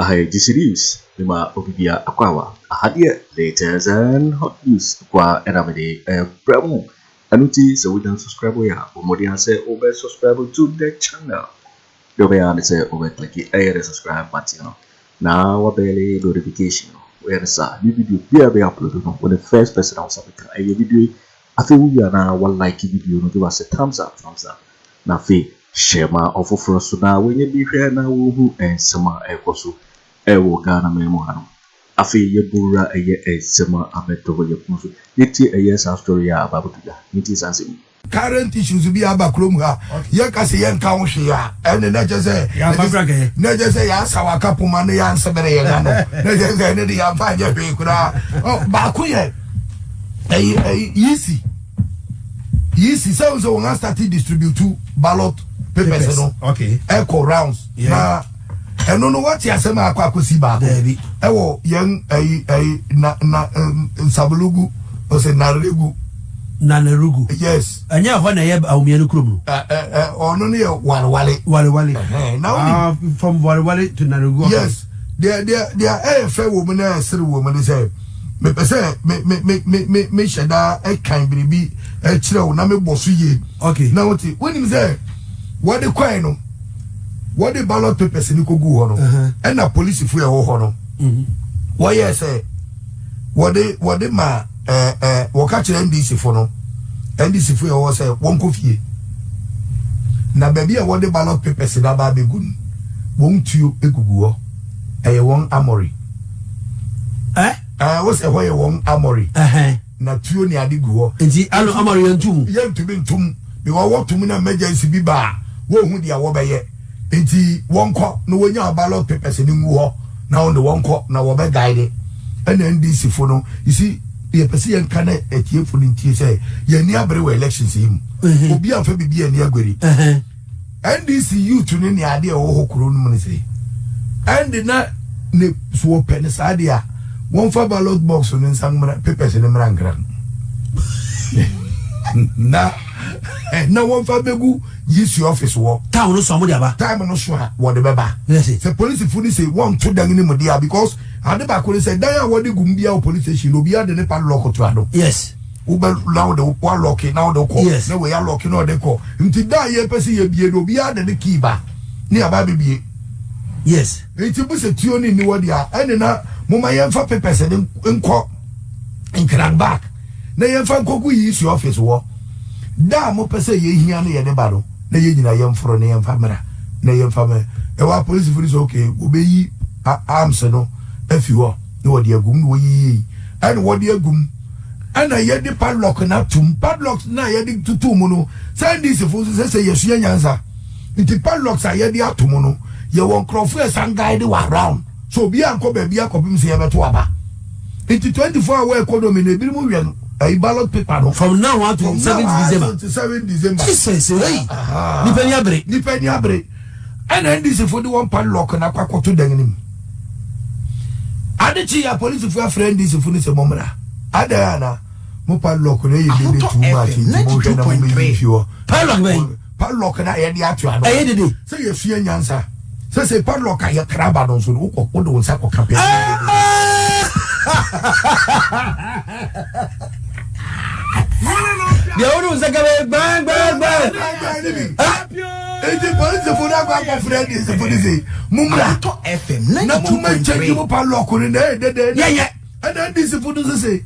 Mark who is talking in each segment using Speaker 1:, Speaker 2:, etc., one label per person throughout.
Speaker 1: Aha yɛ GC News, mema obi bia akwaaba. Aha deɛ latest and hot news nkoaa ɛna mede ɛbrɛ mo. Ɛno nti sɛ wonya subscribe yɛ a, bɔ mmɔden ara sɛ wobɛ subscribe to the channel. Deɛ wobɛyɛ ara ne sɛ wobɛ click ɛyɛ the subscribe button no na wabɛle notification no. Woyɛ no saa, new video biara bɛyɛ upload no, wo ne first person a wo nsa bɛka ɛyɛ video yi. Afei wowie a na wa like video no, give us a thumbs up, thumbs up. Na afei hyɛ ma ɔfoforɔ so na wɔnyɛ bi hwɛ na wɔhu nsɛm a ɛrekɔ so ɛwɔ Ghana man mu hanom. Afei yɛbɔ wura ɛyɛ nsɛm a abɛtɔ hɔ yɛ pono so. Yɛtie ɛyɛ saa story a aba abɛto dwa. Yɛntie saa nsɛm yi.
Speaker 2: Current issues bi aba kurom ha, yɛka sɛ yɛnka ho hwee a, ɛne na kyɛ sɛ na kyɛ sɛ yɛasa waka poma ne yɛansɛmere yɛn ano, na kyɛ sɛ ɛne de yɛmfa nyɛ hwee koraa. Baako yɛ ɛyi ɛyi yisi yisi sɛ sɛ wɔn asate distribute ballot papers no ɛkɔ rounds na ɛno no wɔte asɛm a akɔ akɔsi baako ɛwɔ yɛn ɛyi ɛyi na na nsabulugu ɔsɛ naregu.
Speaker 3: Nanarugu.
Speaker 2: Yes.
Speaker 3: Ɛnyɛ ɛhɔ na ɛyɛ Awumia no kurom no.
Speaker 2: Ɛ ɛ ɔno no yɛ Walewale.
Speaker 3: Walewale.
Speaker 2: Na woni.
Speaker 3: Ah, from Walewale to Nanarugu.
Speaker 2: Okay. Yes. Deɛ deɛ deɛ ɛyɛ fɛ wɔ mu na ɛsere wɔ mu ne sɛ mepɛ sɛ me me me me me mehyɛ daa ɛkan biribi ɛkyerɛ wo na mebɔ so yie.
Speaker 3: Okay.
Speaker 2: Na wote wonim sɛ wɔde kɔɛ no wɔde ballot papers no kɔgu hɔ no ɛna polisifo ɛwɔ hɔ no wɔyɛ sɛ wɔde wɔde ma ɛɛ ɛɛ wɔka kyerɛ NDC fo no, NDC fo yɛ wɔ sɛ wɔnkɔ fie na baabi a wɔde ballot papers no aba abɛgu no, wɔn tuo egugu hɔ, ɛyɛ wɔn armory.
Speaker 3: Ɛ
Speaker 2: ɛɛ wosɛ hɔ yɛ wɔn armory na tuo ne ade gu hɔ.
Speaker 3: Nti ano armory yɛn tum.
Speaker 2: Yɛntumi ntum because wɔtum na emergency bi ba a, wɔnhu deɛ wɔbɛyɛ, nti wɔnkɔ na wɔnya ballot papers no ngu hɔ na wɔn de wɔnkɔ na wɔbɛ guide. Ɛna NDC fo no, you see, yɛpɛ sɛ yɛnka na atiefo no ntie sɛ yɛni abere wɔ elections yi mu. Obi amfa biribi ani aguari. NDC youth no ne adeɛ ɛwɔ hɔ kuro no mu no sɛ ɛnde na ne so wɔpɛ ne saa deɛ a, wɔmfa ballot box no nsa mmra, papers no mmra nkra na wɔmfa bɛgu yisi office wɔ.
Speaker 3: Time no so a mo de aba.
Speaker 2: Time no so a wɔde bɛba. Sɛ polisifo no sɛ wɔnto dan no mu deɛ, because ade baako ne sɛ dan a wɔde gu mu bia wɔ police station no, obiara de ne padlock to ano. Wobɛ na wode wa lock na wode kɔ. Na wei a lock na ɔde kɔ, nti da a yɛpɛ sɛ yɛbie no, obiara de ne key ba ne aba bɛbie. Nti mo sɛ tuo ne nni hɔ deɛ a, ɛne na moma yɛmfa papers ne nkɔ Nkran back na yɛmfa nkɔgu yi si office wɔ da a mopɛ sɛ yɛhia no, yɛde ba no na yɛn nyinaa yɛmforo na yɛmfa mmra na yɛmfa mɛ ɛwɔ apolisifo no sɛ okay, wɔbɛyi arms no afi hɔ na wɔde agum na wɔyiyi ɛna wɔde agum ɛna yɛde padlock na tum padlock na yɛde tutu mu no sɛ NDC fo nso sɛ yɛsua nyansa, nti padlocks a yɛde ato mu no, yɛwɔ nkurɔfo yɛ san guide wɔ around so obi ankɔ baabi akɔpem sɛ yɛbɛto aba. Nti 24 hour economy na ebinom wɛn ɛyi ballot paper no.
Speaker 3: From now on to
Speaker 2: From
Speaker 3: 7th
Speaker 2: now
Speaker 3: December.
Speaker 2: To 7 December.
Speaker 3: Jesus, hey, nipa ni abere.
Speaker 2: Nipa ni abere. Ɛna NDC fo de wɔn padlock na akɔ akɔto dan no mu. Ade kyi yɛ apolisifo afrɛ NDC fo no sɛ mɔmra adan ana mo padlock no ɛyɛ dede too much, nti monhwɛ na momɛyi fi hɔ.
Speaker 3: Padlock bɛn?
Speaker 2: Padlock na yɛde ato ano.
Speaker 3: Ɛyɛ dede.
Speaker 2: Sɛ yɛsua nyansa sɛ padlock a yɛkra ba no nso no, wokɔ wode wo nsa kɔka pɛ.
Speaker 3: Deɛ wo ne wo nsa ka bɛyɛ gbɛn gbɛn gbɛn.
Speaker 2: Eti polisifo no akɔ akɔfrɛ NDC fo no sɛ mommra na mommɛkyɛgye mo padlock no na ɛyɛ dede.
Speaker 3: Yɛnyɛ.
Speaker 2: Ɛna NDC fo no nso sɛ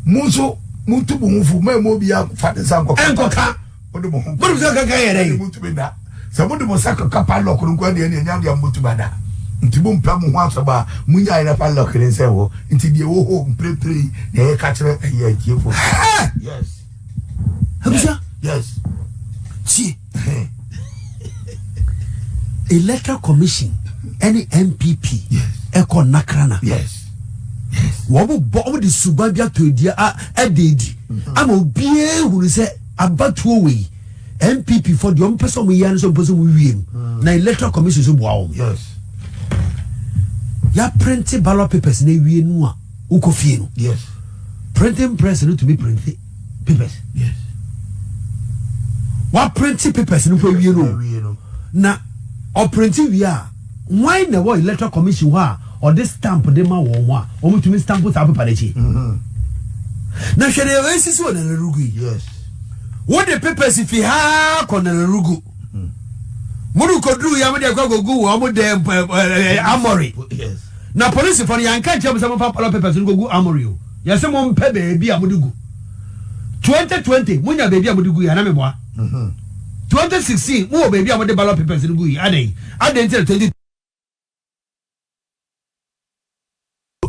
Speaker 2: mo nso montu mo ho fo ma ɛma obi afa ne nsa nkɔka.
Speaker 3: Ɛnkɔka.
Speaker 2: Wode mo ho
Speaker 3: Mo de mo nsa kɔka yɛ dɛn?
Speaker 2: Motumi da sɛ mode mo nsa kɔka padlock no nkɔ deɛ ne ɛnya deɛ motumi ada, nti mompɛ mo ho asɛm a monyae na padlock ne nsɛn hɔ. Nti deɛ ɛwɔ hɔ mprepre yi na ɛyɛka kyerɛ ɛyɛ atiefo. Yes.
Speaker 3: Abusua.
Speaker 2: Yes.
Speaker 3: Tie, Electoral Commission ɛne NPP ɛkɔ nakrana. Wɔn bɔ wɔn de suban bi ato edi a ɛde edi ama obiara hunu sɛ abatoɔ wei, NPP fɔ deɛ wɔn pɛ sɛ wɔn yɛ no sɛ wɔn pɛ sɛ wɔn wie mu na Electoral Commission so boa wɔn. Ya print ballot papers na ewie no a wokɔ fie no, printing press no tumi print papers. Wa print papers no mpo awie no
Speaker 2: Awie no.
Speaker 3: Na ɔ print wie a, Hwan na ɛwɔ Electoral Commission hɔ a ɔde stamp de ma wɔn a wɔtumi stamp saa pepa no akyi? Na hwɛ deɛ ɛsisi wɔ Nanarugu yi. Wode papers fi ha kɔ Nanarugu. Mode kɔduru ya mode akɔ akɔgu wɔn dɛ armory. Na polisifoɔ no yɛanka nkyerɛ mo sɛ momfa ballot papers no kɔgu armory o. Yɛsɛ mompɛ baabi a mode gu. 2020 monya baabi a mode gu yi ana meboa? 2016 mowɔ baabi a mode ballot papers no gu yi adɛn? Adɛn nti na 20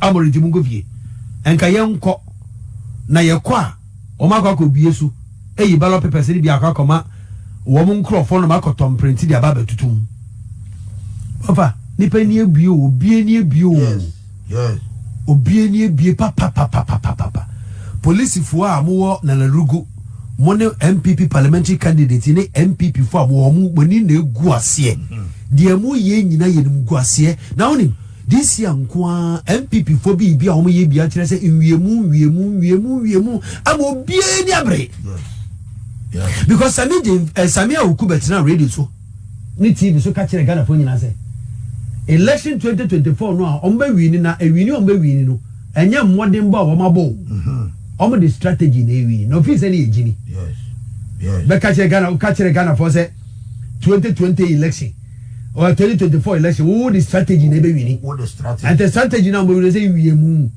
Speaker 3: armory nti monkɔ fie? Ɛnka yɛnkɔ na yɛkɔ a wɔn akɔ akɔbie so eyi ballot papers no bi akɔ akɔma wɔn nkurɔfoɔ no akɔtɔ mprenti de aba abɛtutu mu. Papa, nipa ni ebie o, obie ni ebie o. Obie ni ebie papapapapapa. Polisifoɔ a mowɔ Nanarugu, mo ne NPP parliamentary candidate ne NPP foɔ a mowɔ mo mo ani na egu aseɛ. Deɛ mo yɛ nyina yɛ nim gu aseɛ. Na wonim this year nko ara NPP foɔ bi bi a wɔn yɛ bi akyerɛ sɛ nwiemu nwiemu nwiemu nwiemu ama obiara ni abere. Because Sami James Sami Awuku bɛtena radio so ne TV so ka kyerɛ Ghanafoɔ nyinaa sɛ election 2024 no a wɔn bɛ win na ewin wɔn bɛ win no, ɛnyɛ mmɔdenbɔ a wɔn abɔ o, wɔn de strategy na ewin na ofin sɛ ne yɛ gyimi. Bɛka kyerɛ Ghana, ka kyerɛ Ghanafoɔ sɛ 2020 election or 2024 election, wo de strategy na ebe win.
Speaker 2: Wo de strategy.
Speaker 3: And the strategy na wɔn bɛ win sɛ ewie mu.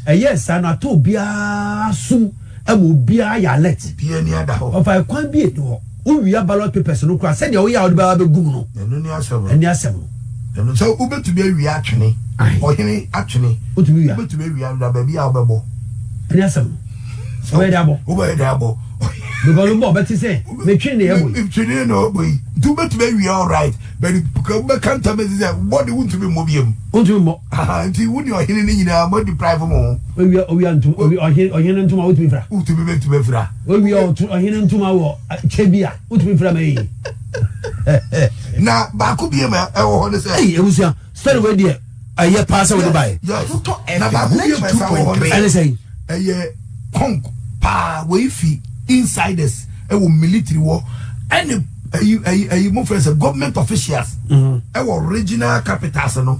Speaker 3: Ɛyɛ saa na ato obiara sum ɛma obiara yɛ alert.
Speaker 2: Obiara ni ada hɔ.
Speaker 3: Ɔfa ɛkwan bi eni hɔ, wowia ballot papers no kora sɛdeɛ woyɛ a wode bɛba bɛgu mu no.
Speaker 2: Ɛno ni asɛm no.
Speaker 3: Ɛne asɛm no.
Speaker 2: Ɛno sɛ wobɛtumi awia atwene. Ɔhene atwene.
Speaker 3: Wotumi wia.
Speaker 2: Wobɛtumi awia na baabi a wobɛbɔ.
Speaker 3: Ɛne asɛm no, wobɛyɛ de abɔ.
Speaker 2: Wobɛyɛ de abɔ.
Speaker 3: Because wobɔ ɔbɛte sɛ metwene ne ɛbɔ yi.
Speaker 2: Twene na ɔbɔ yi nti wobɛtumi awia, all right, but wobɛka ntam asi sɛ bɔ de wontumi mmɔ biam.
Speaker 3: Wontumi mmɔ.
Speaker 2: Nti wo ne ɔhene no nyinaa mo deprive mo ho.
Speaker 3: Owia owia ntom owi ɔhene ɔhene ntoma wotumi fira.
Speaker 2: Wotumi bɛtumi afira.
Speaker 3: Owia ɔhene ntoma wɔ kyɛ bi a wotumi fira ma yie.
Speaker 2: Na baako bi ma ɛwɔ hɔ ne sɛ.
Speaker 3: Ɛyi ebusua story wei deɛ ɛyɛ paa sɛ wode baeɛ.
Speaker 2: Yes, na baako bi ma ɛsa wɔ hɔ ne sɛ.
Speaker 3: Ɛne sɛn?
Speaker 2: Ɛyɛ conk paa, wei fi insiders ɛwɔ military wɔ ɛne ɛyi ɛyi ɛyi mo fɛ sɛ government officials ɛwɔ regional capitals no.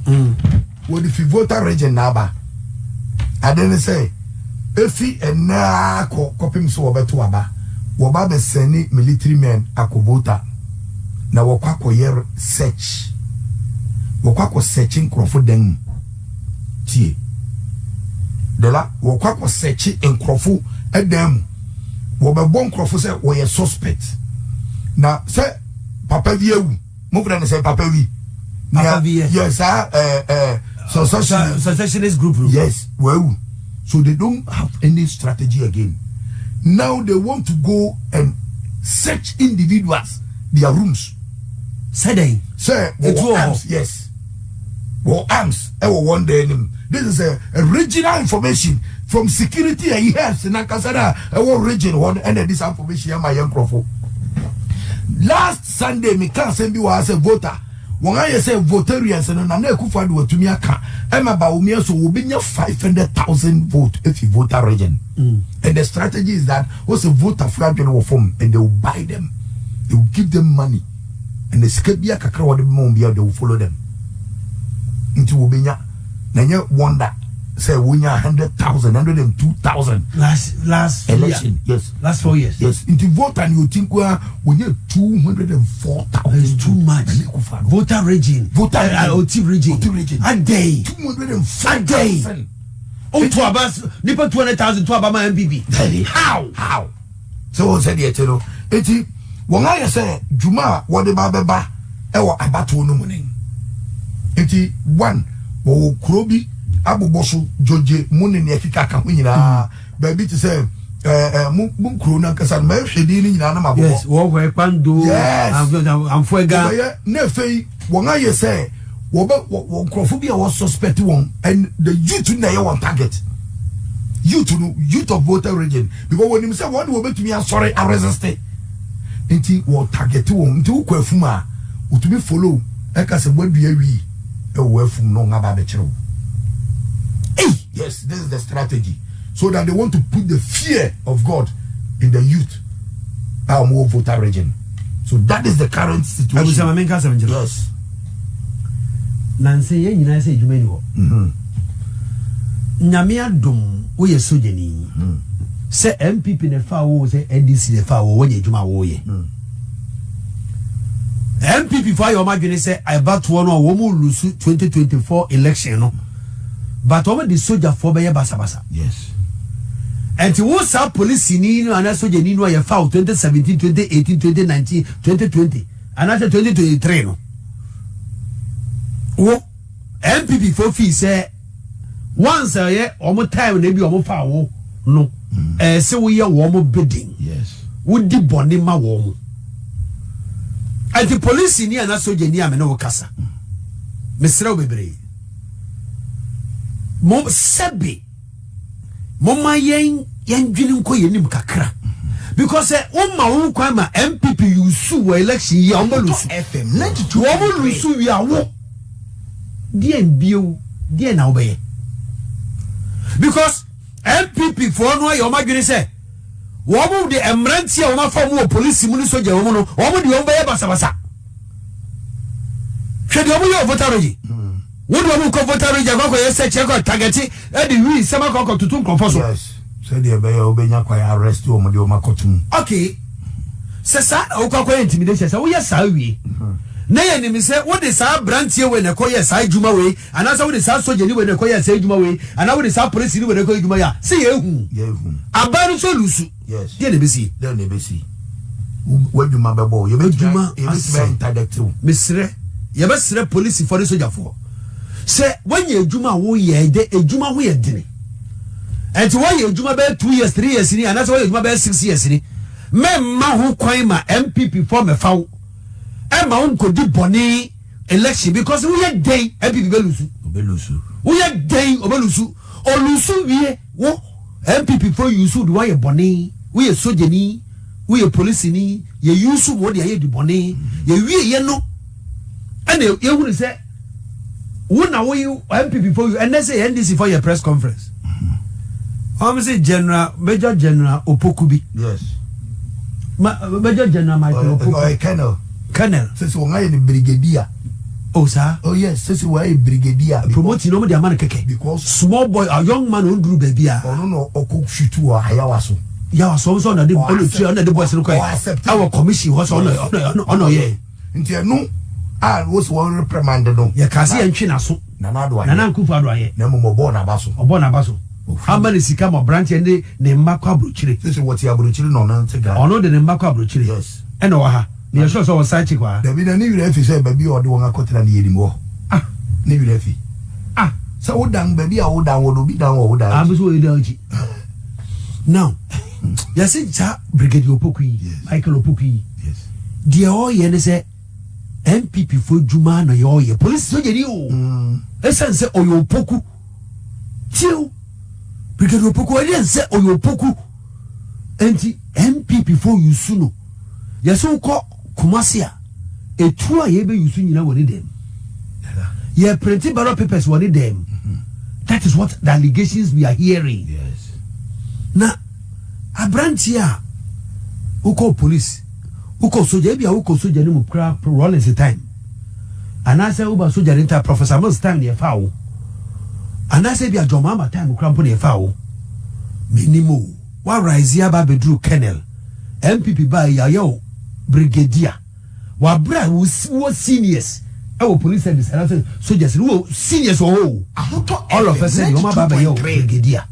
Speaker 2: Wɔde fi Volta Region na aba. Ade ne sɛ efi ɛnaa kɔ kɔpem so wɔbɛto aba, wɔba abɛsɛne military men akɔ Volta na wɔkɔ akɔyɛ search, wɔkɔ akɔ search nkurɔfo dan mu. Tie dela, wɔkɔ akɔ search nkurɔfo dan mu, wɔbɛbɔ nkurɔfo sɛ wɔyɛ suspect na sɛ papa bi ewu, mo fira ne sɛ papa bi.
Speaker 3: Papa bi, yes.
Speaker 2: Yes, saa ɛɛ ɛɛ secessionist.
Speaker 3: Secessionist group no.
Speaker 2: Yes, wawu, so they don't have any strategy again. Now they want to go and search individuals, their rooms.
Speaker 3: Sɛdɛn?
Speaker 2: Sɛ
Speaker 3: Etu
Speaker 2: wɔwɔ
Speaker 3: wɔ hɔ.
Speaker 2: arms, yes, wɔ arms ɛwɔ wɔn dan nim. This is a regional information from security ɛyi heads nankasa na ɛwɔ region hɔ no ɛna this information ɛma yɛn nkorɔfo. Last Sunday mi ka asɛm bi wɔ ha sɛ Volta wɔn ayɛ sɛ Voltarians no, Nana Akufo Addo watumi aka ɛma Bawumia so wɔbɛnya 500,000 vote efi Volta Region and the strategy is that wɔsɛ Volta fo adwene wɔ fam and they will buy them, they will give them money and the sika bi akakra wɔde bɛma wɔn bi a they will follow them. Nti wɔbɛnya na nyɛ wonder sɛ wɔnya 100,000, 102,000.
Speaker 3: Last
Speaker 2: Election,
Speaker 3: year.
Speaker 2: Yes.
Speaker 3: Last 4 years.
Speaker 2: Yes, nti Volta ni oti nko a wɔnya 204,000.
Speaker 3: It's too much.
Speaker 2: Nana Akufo Addo.
Speaker 3: Volta Region.
Speaker 2: Volta Region.
Speaker 3: Oti Region.
Speaker 2: Oti Region.
Speaker 3: Adɛn?
Speaker 2: 204,000.
Speaker 3: O to aba nipa 200,000 to aba ma NPP.
Speaker 2: How how sɛ wɔn sɛ deɛ ɛkyɛ no eti wɔn ayɛ sɛ dwuma a wɔde ba bɛba ɛwɔ abatoɔ no mu ne eti one wɔwɔ kuro bi abobɔ so dzodze mu ne nea ɛkeka ka ho nyinaa baabi te sɛ ɛɛ ɛɛ mu mu nkuro nankasa no mɛhwɛ din no nyinaa na ma bobɔ.
Speaker 3: Yes, wɔn kɔ Ekpando.
Speaker 2: Yes.
Speaker 3: Anfoega.
Speaker 2: Wɔbɛyɛ na afei wɔn ayɛ sɛ wɔbɛ wɔ wɔ nkurɔfo bi a wɔ suspect wɔn and the youth na ɛyɛ wɔn target, youth no, youth of Volta Region, because wɔn nim sɛ wɔn de wɔbɛtumi asɔre aresist nti wɔ target wɔn. Nti wokɔ afum a wotumi follow ɛka sɛ wɔadua wi ɛwɔ wɔ afum na wɔn aba abɛkyerɛ wo.
Speaker 3: Hey!
Speaker 2: Yes, this is the strategy so that they want to put the fear of God in the youth a wɔn wɔ Volta Region. So that is the current situation.
Speaker 3: Abusa, maame nka asɛm nkyerɛ.
Speaker 2: Yes.
Speaker 3: Nansa yɛn nyinaa sɛ adwuma ni hɔ. Nyame adom woyɛ sogyani. Sɛ NPP na ɛfa wo sɛ NDC na ɛfa wo, woanya adwuma a woyɛ. NPP fo ayɛ wɔn adwene sɛ ɛbatoɔ no a wɔn lose 2024 election no, but wɔn de sogyafoɔ bɛyɛ basabasa. Ɛnti wo saa polisini no anaa sogyani no a yɛfa wo 2017, 2018, 2019, 2020 anaasɛ 2023 no, wo NPP fo fii sɛ once ɛyɛ wɔn time na ebi wɔn fa wo no, ɛsɛ woyɛ wɔn bidding, wodi bɔne ma wɔn. Ɛnti polisini anaa sogyani a me ne wo kasa, mesrɛ wo bebree, mo sɛbe momma yɛn yɛndwene nkɔ yɛn nim kakra, because sɛ woma wo kwan ma NPP use wɔ election yi a, wɔn bɛ lose.
Speaker 4: FM 92.
Speaker 3: Wɔn lose wie a, wo deɛ mbiew deɛ na wobɛyɛ? Because NPP foɔ no ayɛ wɔn adwene sɛ wɔn de mmeranteɛ a wɔn afa wɔn wɔ polisi mu ne sogya wɔn no, wɔn de wɔn bɛyɛ basabasa. Hwɛ deɛ wɔn yɛ wɔ Volta Region. Wo de wɔn kɔ Volta Region akɔ akɔyɛ sɛ kyerɛ kɔ target ɛde wi nsɛm akɔ akɔ tutu nkurɔfoɔ so.
Speaker 2: Yes, sɛdeɛ ɛbɛyɛ a wobɛnya kwan arrest wɔn de wɔn akɔto mu.
Speaker 3: Okay, sɛ saa na wokɔ akɔyɛ intimidation, sɛ woyɛ saa wie na yɛ nim sɛ wode saa aberanteɛ wei na ɛkɔyɛ saa adwuma wei, anaasɛ wode saa sogyani wei na ɛkɔyɛ saa adwuma wei, anaa wode saa polisini wei na ɛkɔyɛ adwuma yi a, sɛ yɛhu
Speaker 2: yɛhu
Speaker 3: aban no nso lose. Deɛ na ɛbɛsi?
Speaker 2: Dɛn na ɛbɛsi? W'adwuma bɛbɔ wo.
Speaker 3: Adwuma
Speaker 2: yɛbɛtumi
Speaker 3: asɛe.
Speaker 2: Interdict wo.
Speaker 3: Mesrɛ, yɛbɛsrɛ polisifoɔ ne sogyafoɔ sɛ woanya adwuma a woyɛ de, adwuma ho yɛ dene, ɛnti woayɛ adwuma bɛyɛ 2 years, 3 years ni, anaasɛ woayɛ adwuma bɛyɛ 6 years ni, mɛmma ho kwan ma NPP foɔ mɛfa wo ɛma wo nkɔdi bɔne election, because woyɛ dɛn, NPP bɛlose.
Speaker 2: Obɛlose.
Speaker 3: Woyɛ dɛn, ɔbɛlose. Ɔlose wie, wo NPP foɔ use de woayɛ bɔne. Woyɛ sogyani, woyɛ polisini, yɛ use ma wode ayɛ di bɔne. Yɛwie yɛ no ɛna yɛhunu sɛ wo na woyi NPP foɔ yi. Ɛnɛ sɛ NDC foɔ yɛ press conference, wɔn sɛ General, Major General Opoku bi. Major General Michael Opoku.
Speaker 2: Ɔyɛ colonel.
Speaker 3: Colonel.
Speaker 2: Sɛsɛ wɔn ayɛ no brigadier.
Speaker 3: Oh, saa?
Speaker 2: Oh yes, sɛsɛ wɔn ayɛ brigadier.
Speaker 3: Promoting na wɔn de ama no kɛkɛ.
Speaker 2: Because
Speaker 3: small boy, a young man, onduru baabi a.
Speaker 2: Ɔno na ɔkɔ shoot wɔ Ayawa so.
Speaker 3: Yawa so, ɔno sɛ ɔna de ɔna tua, ɔna de boys no kɔ
Speaker 2: Ɔaccept.
Speaker 3: Ɛwɔ commission hɔ sɛ ɔna ɔyɛ.
Speaker 2: Nti ɛno a wosi wɔn reprimand no.
Speaker 3: Yɛ kaase yɛn ntwe n'aso.
Speaker 2: Nana Ado ayɛ.
Speaker 3: Nana Akufo Ado ayɛ.
Speaker 2: Na mmom ɔbɔɔ n'aba so.
Speaker 3: Ɔbɔ n'aba so ama ne sika ma aberanteɛ ne ne mma kɔ aburokyire.
Speaker 2: Sisi wɔte aburokyire na ɔno nte Ghana.
Speaker 3: Ɔno de ne mma kɔ aburokyire. Ɛna ɔwɔ ha na yɛ sure sɛ ɔwɔ side chick wɔ ha.
Speaker 2: Dabi, na ne werɛ afi sɛ baabi a ɔde wɔn akɔtena ne yɛnim hɔ.
Speaker 3: Ah.
Speaker 2: Ne werɛ afi.
Speaker 3: Ah.
Speaker 2: Sɛ wodan baabi a wodan wɔ no, obi dan wɔ wo dan.
Speaker 3: Ah, so wɔyɛ dan akyi. Now yɛsɛ saa Brigadier Opoku yi, Michael Opoku yi, deɛ ɔyɛ ne sɛ NPP fo adwuma na yɛ ɔyɛ polisi sogyani o. Ɛsiane sɛ ɔyɛ Opoku tiw, Brigadier Opoku, ɛdeɛ sɛ ɔyɛ Opoku nti NPP fo use no. Yɛsɛ wokɔ Kumasi a, etuo a yɛbɛ use nyina wɔ ne dɛm, yɛ print ballot papers wɔ ne dɛm. That is what the allegations we are hearing. Na aberanteɛ a wokɔ police, wokɔ soja, ebi a wokɔ soja no mu kura Rawlings time, anaasɛ woba soja ne time, Professor Mills time ne yɛfa wo, anaasɛ ebi a John Mahama time kura mpo ne yɛfa wo, menim o, warise aba abɛduru colonel. NPP baa yi, ayɛ o brigadier. Wabere a wɔ seniors ɛwɔ police service anaasɛ soldiers no, wɔ seniors wɔ hɔ o.
Speaker 4: Ahotɔ.
Speaker 3: All of a sudden wɔn aba abɛyɛ o brigadier,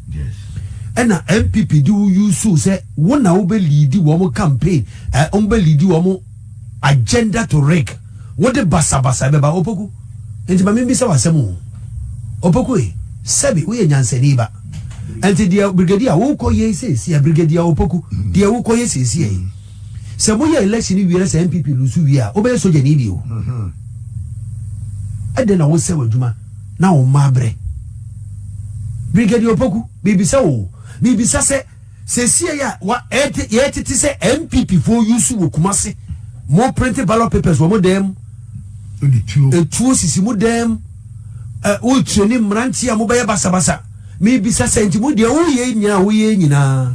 Speaker 3: ɛna NPP de wo use sɛ wo na wo bɛ lead wɔn campaign, wɔn bɛ lead wɔn agenda to rig. Wode basabasa bɛba. Opoku, nti maame bi sɛ wasɛm o, Opoku yi, sɛbi woyɛ nyansani ba, nti deɛ brigadier wokɔ yɛ siesie, Brigadier Opoku, deɛ wokɔ yɛ siesie yi, sɛ moyɛ election wie na sɛ NPP lose wie a, wobɛyɛ sogyani bi o. Ɛdɛn na wosɛ w'adwuma na wo mma abrɛ? Brigadier Opoku, biribisa o, biribisa sɛ sɛsie a wa ɛte yɛtete sɛ NPP foɔ use wɔ Kumase, mo print ballot papers wɔ mo dɛm, etuo sisi mo dɛm, wotie ne mmeranteɛ a mobɛyɛ basabasa. Mebisa sɛ nti mo deɛ woyɛ nyinaa, woyɛ nyinaa,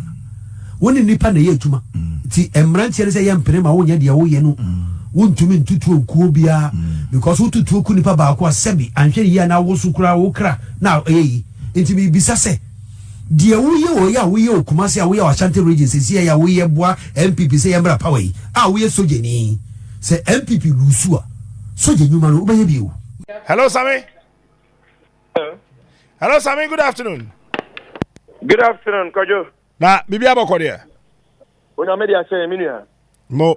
Speaker 3: wo ne nipa na ɛyɛ adwuma, nti mmeranteɛ no sɛ yɛ mpene ma wonyɛ deɛ woyɛ no. Wontumi ntutuo nkuo biara because wotutuo ku nipa baako a, sɛbi, anhwɛ ne yie a na woso koraa wo kra na ɛyɛ yi. Nti miribisa sɛ deɛ woyɛ wɔ yɛ a woyɛ wɔ Kumase a woyɛ wɔ Ashanti Region sɛsi yɛ a woyɛ boa NPP sɛ yɛmmra power yi a woyɛ sogyani, sɛ NPP lose a, sogya nnwuma no wobɛyɛ bio?
Speaker 4: Hello, Sammy. Hello. Hello, Sammy. Good afternoon.
Speaker 5: Good afternoon, Kojo.
Speaker 4: Na bibi abɔkɔ deɛ.
Speaker 5: Onyame de ahyɛ me nua.
Speaker 4: Mo.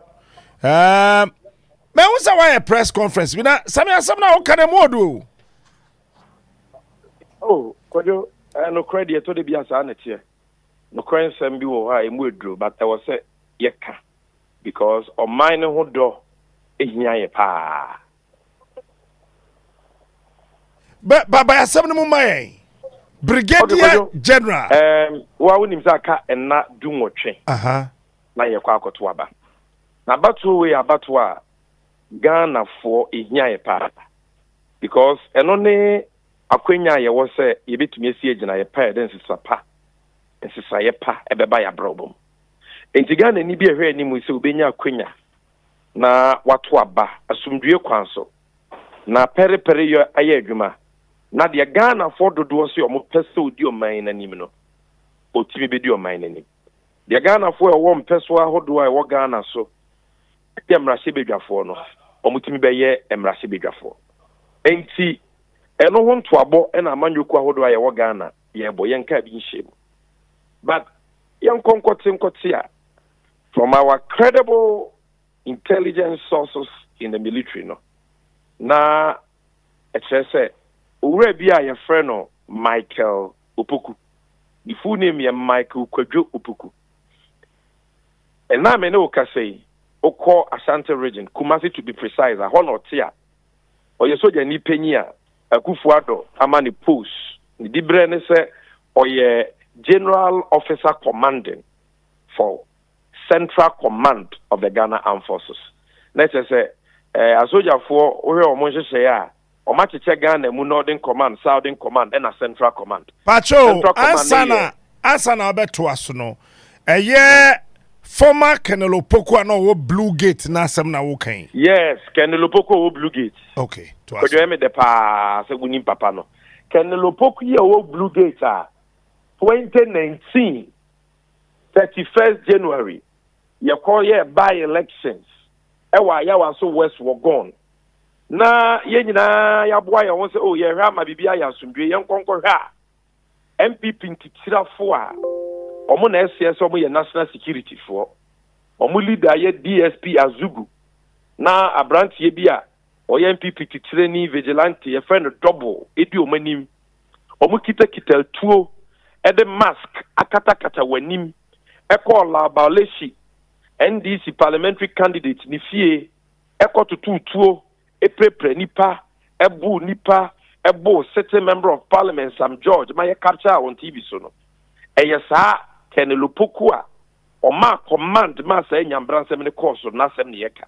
Speaker 4: Mɛhu sɛ woayɛ press conference bi na, Sammy, asɛm no a woka no mu ɔdo o.
Speaker 5: Oh, Kojo, nokorɛ deɛ ɛtɔ de bi a saa na ɛteɛ. Nokorɛ nsɛm bi wɔ hɔ a ɛmu aduro, but ɛwɔ sɛ yɛka because ɔman no ho dɔ ehia yɛ paa.
Speaker 4: Bɛ baba asɛm no mu ma yɛn. Brigadier General.
Speaker 5: Wo a wonim sɛ aka nna 18 na yɛkɔ akɔto aba. Na abatoɔ wei yɛ abatoɔ a Ghanafoɔ ehia yɛ paa because ɛno ne akwanya a yɛwɔ sɛ yɛbɛtumi asi agyinaeɛ pa a yɛde nsesa pa, nsesaeɛ pa ɛbɛba yɛ abrabɔ mu. Nti Ghana ni bi a ɛhwɛ anim sɛ obɛnya akwanya na wato aba asomdwie kwan so na pɛrepɛre yɛ ayɛ adwuma na deɛ Ghanafoɔ dodoɔ sɛ ɔmo pɛ sɛ odi ɔman n'anim no, ɔtumi bɛdi ɔman n'anim. Deɛ Ghanafoɔ a ɛwɔ mpɛsoɔ ahodoɔ a ɛwɔ Ghana so yɛ mmarahyɛbadwafoɔ no, ɔmo tumi bɛyɛ mmarahyɛbadwafoɔ. Nti ɛno ho ntoabɔ ɛna amanyɔkuo ahodoɔ a yɛwɔ Ghana yɛbɔ yɛnka bi nhyɛ mu, but yɛnkɔ nkɔte nkɔte a from our credible intelligence sources in the military no na ɛkyerɛ sɛ owura bi a yɛfrɛ no Michael Opoku, ne full name yɛ Michael Kwadwo Opoku. Ɛna me ne wo kasa yi, wokɔ Ashanti Region, Kumasi to be precise, a hɔ na ɔte a ɔyɛ sogyani panyin a Akufo Addo ama ne post. Ne diberɛ ne sɛ ɔyɛ General Officer Commanding for Central Command of the Ghana Armed Forces. Na kyerɛ sɛ asogyafoɔ, wohwɛ wɔn nhyehyɛeɛ a wɔn akyekyɛ Ghana mu, Northern Command, Southern Command ɛna Central Command.
Speaker 4: Pacho,
Speaker 5: Central Command
Speaker 4: ansa
Speaker 5: ne
Speaker 4: na ansa na wobɛtoa so no, ɛyɛ former Colonel Opoku a na ɔwɔ Blue Gate na asɛm na woka yi?
Speaker 5: Yes, Colonel Opoku a ɔwɔ Blue Gate.
Speaker 4: Okay, toa so.
Speaker 5: Kwadwo, ɛmi dɛ paa sɛ wonim papa no. Colonel Opoku yi a ɔwɔ Blue Gate a 2019 31st January yɛkɔ yɛ by elections ɛwɔ Ayawaso West Wuogon na yɛn nyinaa yɛaboa yɛn ho sɛ o yɛhwɛ ama biribi ayɛ asomdwe, yɛn nkɔnkɔhwɛ a NPP ntitirafo a wɔn na ɛseɛ sɛ wɔn yɛ national security foɔ, wɔn leader yɛ DSP Azugu na aberanteɛ bi a ɔyɛ NPP titirani vigilante yɛfrɛ no Double edi wɔn anim. Wɔn kitakita tuo ɛde mask akatakata wɔn anim ɛkɔɔ La Bawleshie, NDC parliamentary candidate ne fie, ɛkɔtoto tuo, epirapira nipa, ɛbo nipa, ɛbo sitting member of parliament Sam George ma yɛ capture on TV so no. Ɛyɛ saa Colonel Opoku a ɔmaa command maa saa nyambransɛm ne kɔɔ so n'asɛm ne yɛka.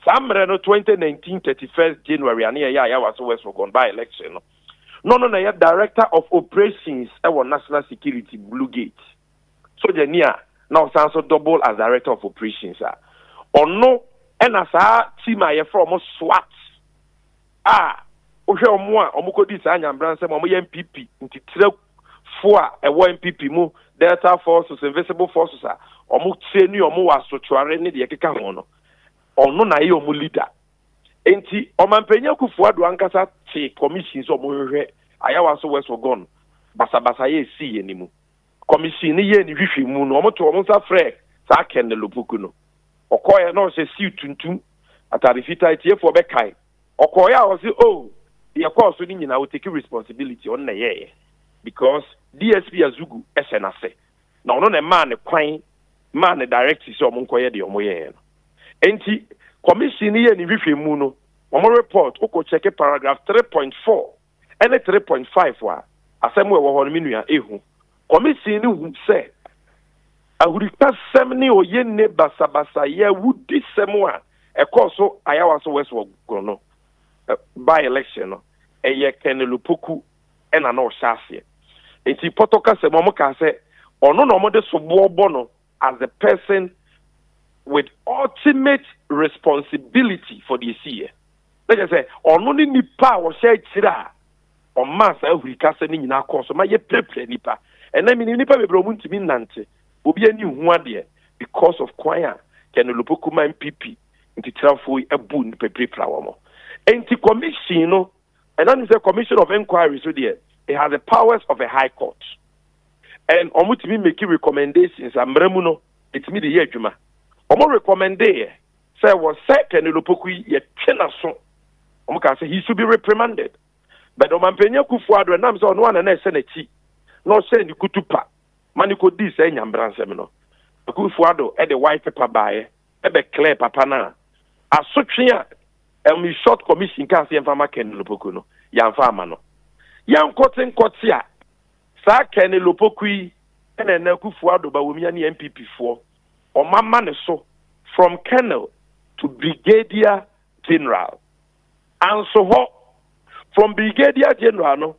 Speaker 5: Saa mmerɛ no, 2019 31st January a ne yɛyɛ Ayawaso West Wuogon by election no, no na yɛ Director of Operations ɛwɔ National Security Blue Gate, sogyani a na ɔsan so double as Director of Operations a ɔno ɛna saa team a yɛfrɛ ɔmo SWAT a wohwɛ ɔmo a ɔmo kɔdi saa nyambransɛm a ɔmo yɛ NPP ntitirafo a ɛwɔ NPP mu, Delta Forces, Invisible Forces a ɔmo tie ne ɔmo wɔ asotware ne deɛ ɛkeka ho no, ɔno na ɛyɛ ɔmo leader. Nti Ɔmampanyin Akufo Addo ankasa te commission sɛ ɔmo hwehwɛ Ayawaso West Wuogon basabasa yɛ esi yɛ ne mu. Commission ne yɛ ne hwehwɛ mu no, ɔmo to ɔmo nsa frɛ saa Colonel Opoku no. Ɔkɔɛ na ɔhyɛ suit tuntum, atade fitaa. Etiefoɔ bɛkae, ɔkɔɛ a ɔse o deɛ kɔɔ so no nyinaa o take responsibility, ɔno na ɛyɛɛyɛ because DSP Azugu ɛhyɛ n'ase na ɔno na ɛmaa ne kwan maa ne directive sɛ ɔmo nkɔyɛ deɛ ɔmo yɛɛ no. Nti commission no yɛ ne hwehwɛ mu no, ɔmo report, wokɔ check paragraph 3.4 ɛne 3.5 a, asɛm a ɛwɔ hɔ no, me nua, ehu commission no hu sɛ ahurikasɛm ne oyɛ ne basabasayɛ wudi sɛm a ɛkɔɔ so Ayawaso West Wuogon no by election no, ɛyɛ Colonel Opoku ɛna na ɔhyɛ aseɛ. Nti pɔtɔ kasa mu, ɔmo kaa sɛ ɔno na ɔmo de soboɔ bɔ no as the person. with ultimate responsibility for deɛ ɛsiiɛ. Na kyerɛ sɛ ɔno ne nipa a ɔhyɛ akyire a ɔmaa saa ahurikasɛm no nyinaa kɔɔ so ma yɛpirapira nipa. Ɛnɛ menim nipa bebree a wɔntumi nnante, obi ani nhu adeɛ because of kwan a Colonel Opoku ma NPP ntitirafoɔ yi abu nipa pirapira wɔn. Enti commission no, ɛna nim sɛ commission of inquiry so deɛ, it has the powers of a high court and wɔtumi make recommendations a mmara mu no ɛtumi de yɛ adwuma. Wɔn recommendeeɛ sɛ wɔ sɛ Colonel Opoku yi yɛtwe n'aso. Wɔn kaa sɛ he should be reprimanded. But Ɔmanpanyin Akufo Addo ɛnam sɛ ɔno ara na na ɛhyɛ n'akyi na ɔhyɛɛ ne kutu pa ma no kɔdii saa nyamebransɛm no, Akufo Addo de white paper baeɛ bɛ clear papa no a asotwe a Elmi Short Commission kaa sɛ yɛmfa ma Colonel Opoku no, yɛamfa amma no. Yɛnkɔte nkɔte a saa Colonel Opoku yi na ɛnɛ Akufo Addo, Bawumia ne NPP foɔ wɔama ne so from Colonel to Brigadier General. Anso hɔ, from Brigadier General no,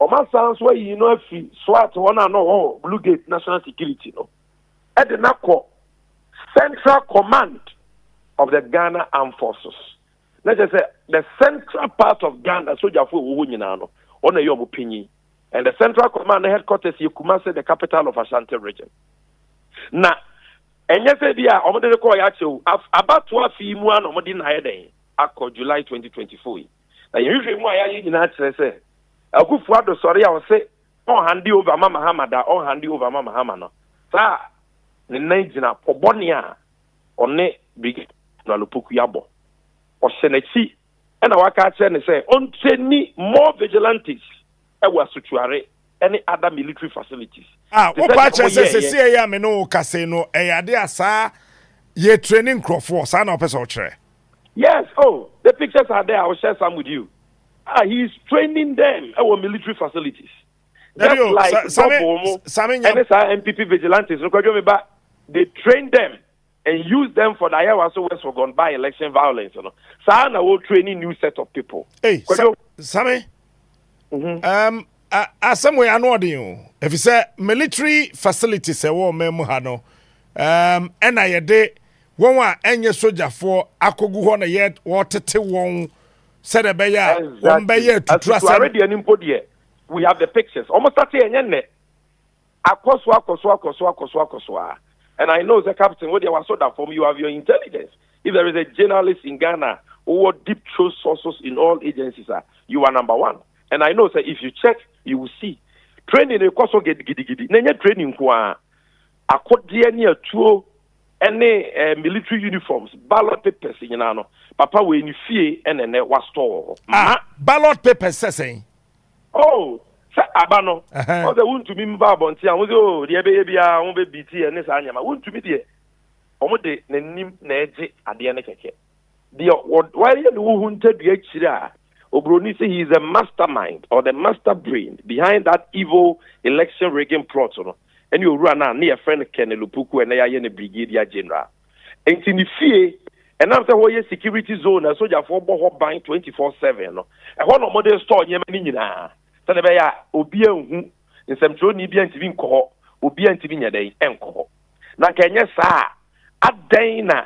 Speaker 5: wɔasan nso ayi no afi SWAT hɔ no a na ɔwɔ Blue Gate National Security no, de no akɔ Central Command of the Ghana Armed Forces. Na kyerɛ sɛ the central part of Ghana sogyafo a ɛwɔ hɔ nyinaa no, ɔno na ɛyɛ wɔn panyin. And the Central Command no headquarters yɛ Kumasi, the capital of Ashanti region. Na ɛnyɛ sɛ bi a wɔde no kɔɔ yɛ akyɛ o, abatoɔ afe yi mu a na wɔde no ayɛ dɛn akɔ July 2024 yi. Na yɛn nhwehwɛmu a yɛayɛ nyinaa kyerɛ sɛ Akufo Addo sɔre a ɔse ɔnhande over ma Mahama da, ɔnhande over ma Mahama no, saa ne nan gyina pɔ bɔne a ɔne Brigadier General Opoku abɔ. Ɔhyɛ n'akyi ɛna waka akyerɛ no sɛ ɔntrɛni more vigilantes ɛwɔ Asutuare ɛne other military facilities.
Speaker 4: Ah,
Speaker 5: Te sɛ
Speaker 4: wopɛ
Speaker 5: deɛ
Speaker 4: akyerɛ sɛ
Speaker 5: wɔyɛɛyɛ.
Speaker 4: seesei yi a me ne wo kasa yi no, ɛyɛ ade a saa yɛtrɛni nkurɔfoɔ, saa na wopɛ sɛ wokyerɛ?
Speaker 5: Yes, oh, the pictures are there, I will share some with you. Ah, he is training them ɛwɔ military facilities.
Speaker 4: Dabi
Speaker 5: Just
Speaker 4: o,
Speaker 5: like
Speaker 4: Sa- Same,
Speaker 5: Double mo
Speaker 4: Same nya
Speaker 5: ɛne saa NPP vigilantes no, Kwadwo me ba, they train them and use them for the Ayawaso West Wuogon by election violence no. Saa na wɔ training new set of people.
Speaker 4: Hey, Sa
Speaker 5: Kwadwo.
Speaker 4: Same, asɛm wei ano ɔden o, efisɛ military facilities ɛwɔ ɔman mu ha no, ɛna yɛde wɔn a ɛnyɛ sogyafoɔ akɔgu hɔ na yɛ wɔtete wɔn sɛdeɛ ɛbɛyɛ a wɔn bɛyɛ atutu
Speaker 5: Asutuare
Speaker 4: asɛm.
Speaker 5: deɛ no mpo deɛ, we have the pictures. Ɔmo start ɛnyɛ nnɛ. Akɔ so akɔ so akɔ so akɔ so akɔ so a. And I know sɛ captain wo deɛ waso da fam, you have your intelligence. If there is a journalist in Ghana wowɔ deep throat sources in all agencies a, you are number one. And I know sɛ if you check, you will see. Training rekɔ so gidigidi. Na ɛnyɛ training nko ara. Akodeɛ ne atuo ne eh, military uniforms, ballot papers nyinaa no, papa wei ne fie ɛna ɛnɛ wastɔɔ wɔ hɔ.
Speaker 4: Ah,
Speaker 5: Ma
Speaker 4: ballot papers sɛ sɛn?
Speaker 5: Oh, sɛ aba no,
Speaker 4: Ɛhɛn.
Speaker 5: ɔsɛ wontumi mba abɔnten a, wɔn sɛ oh, deɛ ɛbɛyɛ biara wɔn bɛ beat yɛ ne saa nneɛma. Wontumi deɛ, wɔn de n'anim na ɛgye adeɛ no kɛkɛ. Deɛ wɔ wayɛ ne ho huntadua akyire a, oburoni sɛ he is the mastermind or the master brain behind that evil election rigging plot no, ɛne owura no a ne yɛfrɛ no Colonel Opoku a ɛnɛ yɛayɛ no Brigadier General. Enti ne fie, ɛnam sɛ hɔ yɛ security zone a sogyafoɔ bɔ hɔ ban 24/7 no, ɛhɔ na wɔde store nneɛma no nyinaa sɛdeɛ ɛbɛyɛ a obiara nhu, nsɛmtwerɛni biara ntumi nkɔ hɔ, obiara ntumi nyɛ dɛn nkɔ hɔ. Na nka ɛnyɛ saa a, adɛn na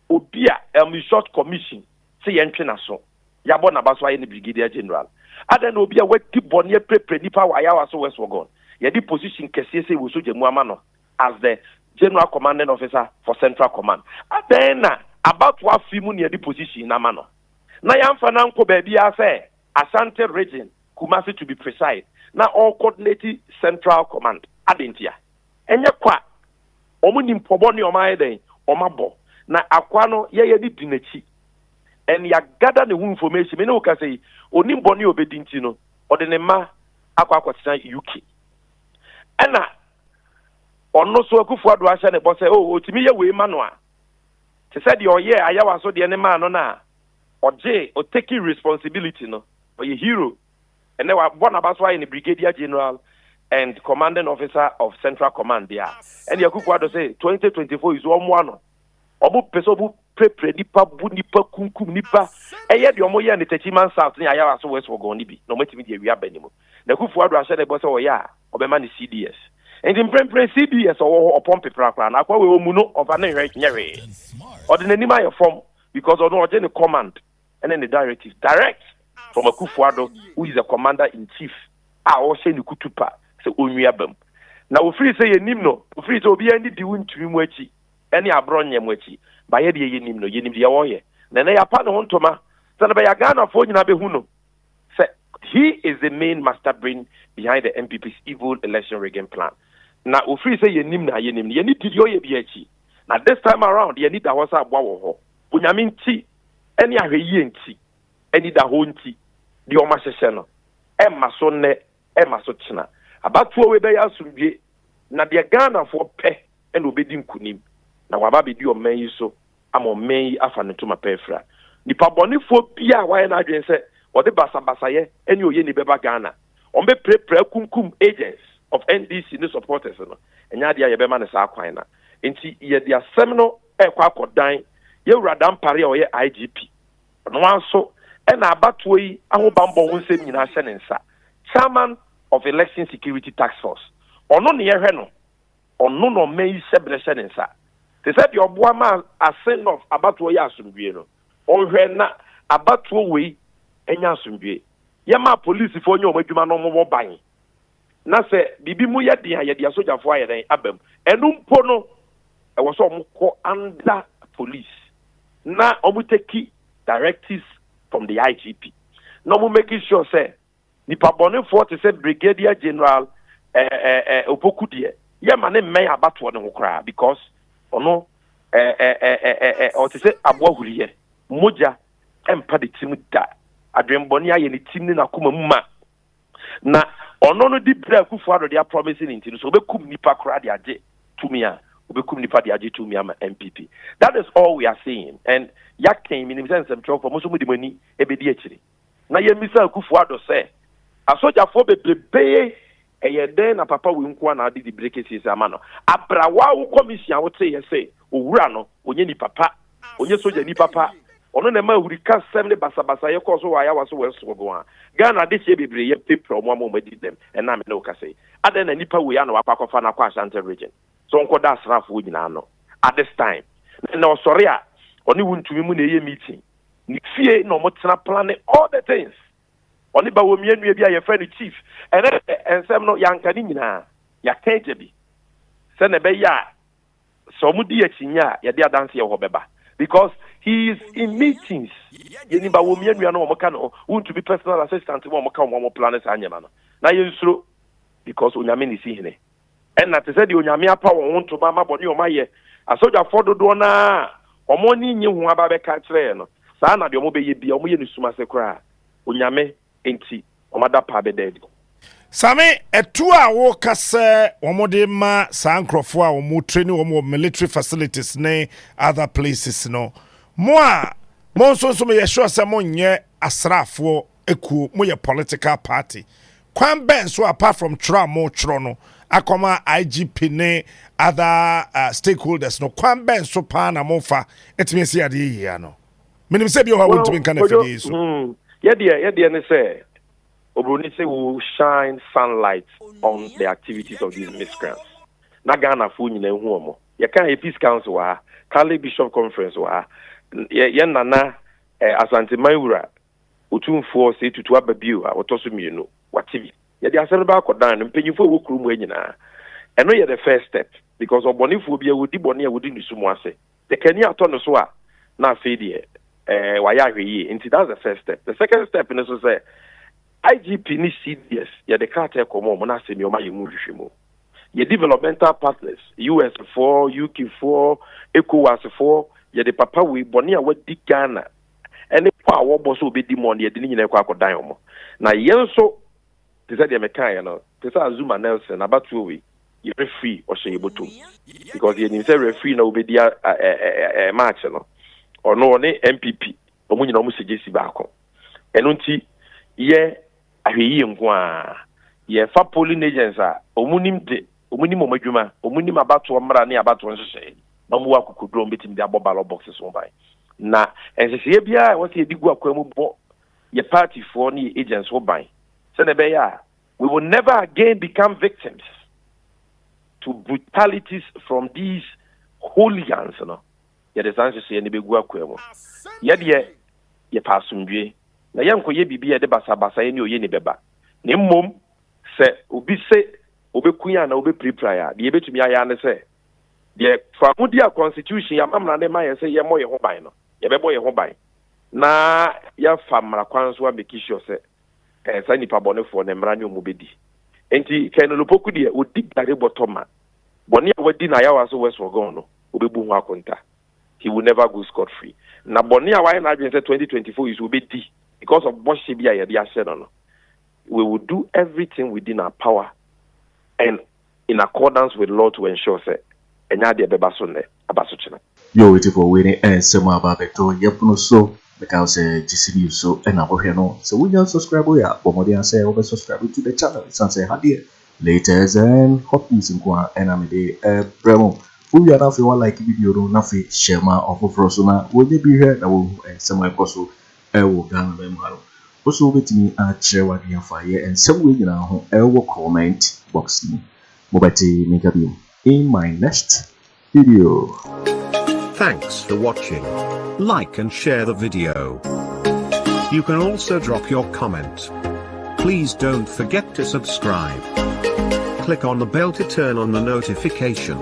Speaker 5: obi a Elmi Short Commission sɛ yɛntwe n'aso, yɛabɔ n'aba so ayɛ no Brigadier General, adɛn na obi a wadi bɔne apirapira nnipa wɔ Ayawaso West Wuogon, yɛde position kɛseɛ sei wɔ sogya mu ama no as the General Commanding Officer for Central Command. Adɛn na abatoɔ afe mu na yɛde position no ama no na yɛamfa no ankɔ baabiara sɛ Ashanti Region, Kumasi to be precise, na ɔrecoordinate Central Command? Adɛn ntia? Ɛnyɛ kwa. Wɔn nim pɔbɔ ne wɔn ayɛ dɛn? Wɔn abɔ. Na akoa no yɛyɛ ne di n'akyi. And yɛagada ne ho information. Me ne wo kasa yi, onim bɔne a ɔbɛdi nti no, ɔde ne mma akɔ akɔtena UK. Ɛna ɔno so Akufo Addo ahyɛ ne bɔ sɛ, oh, ɔtumi yɛ wei ma no a, te sɛ deɛ ɔyɛɛ Ayawa so deɛ ne maa no no a, ɔgye, ɔtake responsibility no, ɔyɛ hero. Ɛnɛ wabɔ n'aba so ayɛ no Brigadier General and Commanding Officer of Central Command deɛ a, ɛne Akufo Addo sɛ 2024 yi so ɔmmoa no. Ɔmo pɛ sɛ ɔmo pirapira nipa, bu nipa, kunkum nipa, ɛyɛ deɛ ɔmo yɛɛ no Techiman South ne Ayawaso West Wuogon no bi na ɔmo atumi de awia aba ne mu. Na Akufo Addo ahyɛ ne bɔ sɛ ɔyɛ a, ɔbɛma no CDS. Nti mprempren CDS ɔwɔ hɔ ɔpɔmpe korakora no, akoa wei ɔmmu no, ɔmfa ne nhwɛ nyɛ hwee. Ɔde n'anim ayɛ fam because ɔno ɔgye ne command ne ne directives direct from Akufo Addo who is the commander in chief a ɔhyɛ ne kutupa sɛ ɔnwi aba mu. Na ofiri sɛ yɛnim no, ofiri sɛ obiara nni di wo ntumi mu akyi ne aborɔ nyɛ mo akyi, ba yɛ deɛ yɛnim no, yɛnim deɛ ɔyɛ. Na ɛnɛ yɛapa ne ho ntoma sɛdeɛ ɛbɛyɛ a Ghanafoɔ nyinaa bɛhu no sɛ he is the main master brain behind the NPP's evil election rigging plan. Na ofiri sɛ yɛnim no a yɛnim no, yɛne di deɛ ɔyɛ biara akyi. Na this time around yɛn ani da hɔ sɛ aboa wɔ hɔ. Onyame nti ne ahwɛyie nti, anidahɔ nti, deɛ wɔahyehyɛ no, ɛmma so nnɛ, ɛmma so kyena. Abatoɔ wei bɛyɛ asomdwie, na deɛ Ghanafoɔ pɛ na ɔbɛdi nkunim, na waba abɛdi ɔman yi so ama ɔman yi afa ne ntoma pa afira. Nipa bɔnefoɔ biara a wayɛ n'adwene sɛ ɔde basabasayɛ ne oyeni bɛba Ghana, wɔbɛpirapira akunkum agents of NDC ne supporters no, ɛnyɛ adeɛ a yɛbɛma no saa kwan na nti yɛde asɛm no rekɔ akɔdan Yɛwura Dampare a ɔyɛ IGP. Ɔno ara nso na abatoɔ yi ahobanbɔ ho nsɛm nyinaa hyɛ ne nsa, Chairman of Election Security Task Force. Ɔno na yɛhwɛ no, ɔno na ɔman yi hyɛberɛ hyɛ ne nsa. Te sɛ deɛ ɔboa maa Asin North abatoɔ yɛ asomdwoeɛ no, ɔnhwɛ na abatoɔ wei nyɛ asomdwoeɛ. Yɛma apolisifoɔ nyɛ wɔn adwuma na wɔmmɔ ban. Na sɛ biribi mu yɛ den a, yɛde asogyafoɔ ayɛ dɛn aba mu. Ɛno mpo no, ɛwɔ sɛ wɔkɔ under police na wɔn take directives from the IGP na wɔn make sure sɛ nipa bɔnefoɔ te sɛ Brigadier General eh, eh, eh, Opoku deɛ yɛma ne mmɛn abatoɔ no ho koraa because ɔno eh, eh, eh, eh, eh, eh, ɔte sɛ aboa huriyɛ mogya ɛmpa ne tirim da adwenbɔne ayɛ ne tirim ne n'akoma mu ma Na ɔno no di berɛ a Akufo Addo de aprɔmise no nti no, sɛ ɔbɛkum nipa koraa de agye tumi a, ɔbɛkum nipa de agye tumi ama NPP. That is all we are saying and yɛaka yi, menim sɛ nsɛmtwerɛfoɔ mo nso mode mo ani bɛdi akyire. Na yɛmmisa Akufo Addo sɛ, asogyafoɔ bebrebe yi, ɛyɛ dɛn na papa wei nko ara na ade dibere kɛseɛ sei ama no? Abrawa wo commission a woteeɛ sɛ owura no, ɔnyɛ nipa pa. Ɔnyɛ sogyani papa. Ɔno na ɛma ahurikasɛm ne basabasayɛ kɔɔ so wɔ Ayawaso West Wuogon a Ghana adehyeɛ bebree yɛ pepra wɔn ama wɔn adi dɛm ɛnnɛ a me ne wo kasa yi. Adɛn na nipa wei a na wakɔ akɔfa no akɔ Ashanti region sɛ ɔnkɔda asraafoɔ nyinaa ano at this time? Na ɛnnɛ ɔsɔre a ɔne wo ntumi mu na ɛyɛ meeting. Ne fie na wɔtena plane all the things. Ɔne Bawumia nua bi a yɛfrɛ no Chief. Ɛnnɛ deɛ nsɛm no yɛanka ne nyinaa. Yɛaka agya bi sɛdeɛ ɛbɛyɛ a sɛ ɔmo di akyinnye a yɛde adanseɛ wɔ hɔ bɛba because he is in meetings yɛnim ba wɔn nua no wɔn ka no wontumi personal assistant mu wɔn ka wɔn wɔn plan saa nneɛma no na yɛnsuro because onyame ne si hene ɛna te sɛ deɛ onyame apa wɔn ho ntoma ama bɔne wɔn ayɛ asogyafoɔ dodoɔ no a wɔn ani nye ho aba bɛka kyerɛ yɛn no saa na deɛ wɔn bɛyɛ bia wɔn yɛ no sum ase koraa onyame nti wɔn adapaa bɛda adi.
Speaker 4: Same, ɛtoɔ a woka sɛ wɔde ma saa nkurɔfoɔ a wɔn training wɔn wɔ military facilities ne other places no, mo a mo nso nso meyɛ sure sɛ monyɛ asraafoɔ ekuo, moyɛ political party. Kwan bɛn so apart from twerɛ a motwerɛ no akɔma IGP ne other stakeholders no, kwan bɛn so paa na mofa atumi asi adeɛ yie ano? Menim sɛ bi wɔ hɔ a wontumi nka no afidie yi so.
Speaker 5: Hmm, yɛdeɛ yɛdeɛ ne sɛ oburoni sɛ we will shine sunlight on the activities of these miscreants na Ghanafoɔ nyinaa hu wɔn. Yɛka yɛ Peace Council wɔ ha, Catholic Bishop Conference wɔ ha, yɛ yɛn nana eh, Asanteman wura Otumfoɔ Osei Tutu aba bio a ɔtɔ so mmienu, wate bi. Yɛde asɛm no bɛakɔdan no, mpanyimfoɔ a ɛwɔ kurom ha nyinaa. Ɛno yɛ the first step because ɔbɔnefoɔ biara wɔdi bɔne a wɔdi ne sum ase. Sɛ kanni atɔ ne so a, na afei deɛ eh, wayɛ ahwɛyie. Nti that's the first step. The second step ne so sɛ IGP ne CDS yɛde krataa kɔma wɔn na asɛm yi wɔn ayɛ mu nhwehwɛmu. Yɛ developmental partners, US foɔ, UK foɔ, ECOWAS foɔ, yɛde papa wei bɔne a wadi Ghana ɛne pɔ a wɔbɔ sɛ ɔbɛdi mɔ no yɛde ne nyinaa kɔ akɔdan wɔn. Na yɛn nso Te sɛ deɛ mekaeɛ no, te sɛ Azuma Nelson abatoɔ wei, yɛ referee ɔhyɛ yɛ bɔtɔm because yɛnim sɛ referee na wobɛdi match no, ɔno ɔne NPP wɔn nyinaa wɔn hyɛ gyesi baako. Ɛno nti yɛ ahwɛyie nko ara, yɛfa polling agents a wɔn nim de, wɔn nim wɔn adwuma, wɔn nim abatoɔ mmara ne abatoɔ nhyehyɛeɛ, na wɔn wɔ akokoduro a wɔn bɛtumi de abɔ ballot boxes ho ban. Na nhyehyɛeɛ biara a ɛwɔ sɛ yɛde gu akwan mu bɔ yɛ partyfoɔ ne yɛ agents ho ban sɛdeɛ ɛbɛyɛ a we will never again become victims. to brutalities from these hooligans no, yɛde saa nhyehyɛeɛ no bɛgu akwaa mu. Yɛ deɛ, yɛpɛ asomdwoeɛ, na yɛnkɔyɛ biribi a ɛde basabasayɛ ne oyeni bɛba. Na mmom, sɛ obi se ɔbɛku yɛn anaa ɔbɛpirapira yɛn a, deɛ yɛbɛtumi ayɛ ara ne sɛ, deɛ fahodie a Constitution, yɛn amammerɛ no ma yɛn sɛ yɛmmɔ yɛn ho ban no, yɛbɛbɔ yɛn ho ban, na yɛafa mmara kwan so ameki sure sɛ eh, saa nnipa bɔnefoɔ no, mmara ne wɔn bɛdi. Enti Colonel Opoku deɛ, ɔdi gari bɔtɔ ma. Bɔne a wadi no Ayawaso West Wuogon no, ɔbɛbu ho akonta. He will never go scot free. Na bɔne a wayɛ n'adwene sɛ 2024 yi so ɔbɛdi because of bɔhyɛ bi a yɛde ahyɛ no no, we will do everything within our power and in accordance with law to ensure sɛ ɛnyɛ adeɛ ɛbɛba so nnɛ, aba so kyena.
Speaker 1: Yo etifoɔ wei ne nsɛm a aba abɛtɔ yɛpono so. Meka wo sɛ GC News so na wohwɛ no. Sɛ wonya subscribe yɛ a, bɔ mmɔden ara sɛ wobɛ subscribe to the channel ɛsiane sɛ ha deɛ latest and hot news nko ara ɛna mede ɛbrɛ mo. Wowia na afei wa like video no na afei share ma ɔfoforɔ so na wɔnya bi hwɛ na wɔhu nsɛm a ɛkɔ so ɛwɔ Ghana man mu ha no. Wo nso wobɛtumi akyerɛ w'adwene afa yɛ nsɛm wei nyinaa ho ɛwɔ comment box mu. Mobɛte me nka bio in my next video.
Speaker 6: Thanks for watching. Like and share the video. You can also drop your comment. Please don't forget to subscribe. Click on the bell to turn on the notification.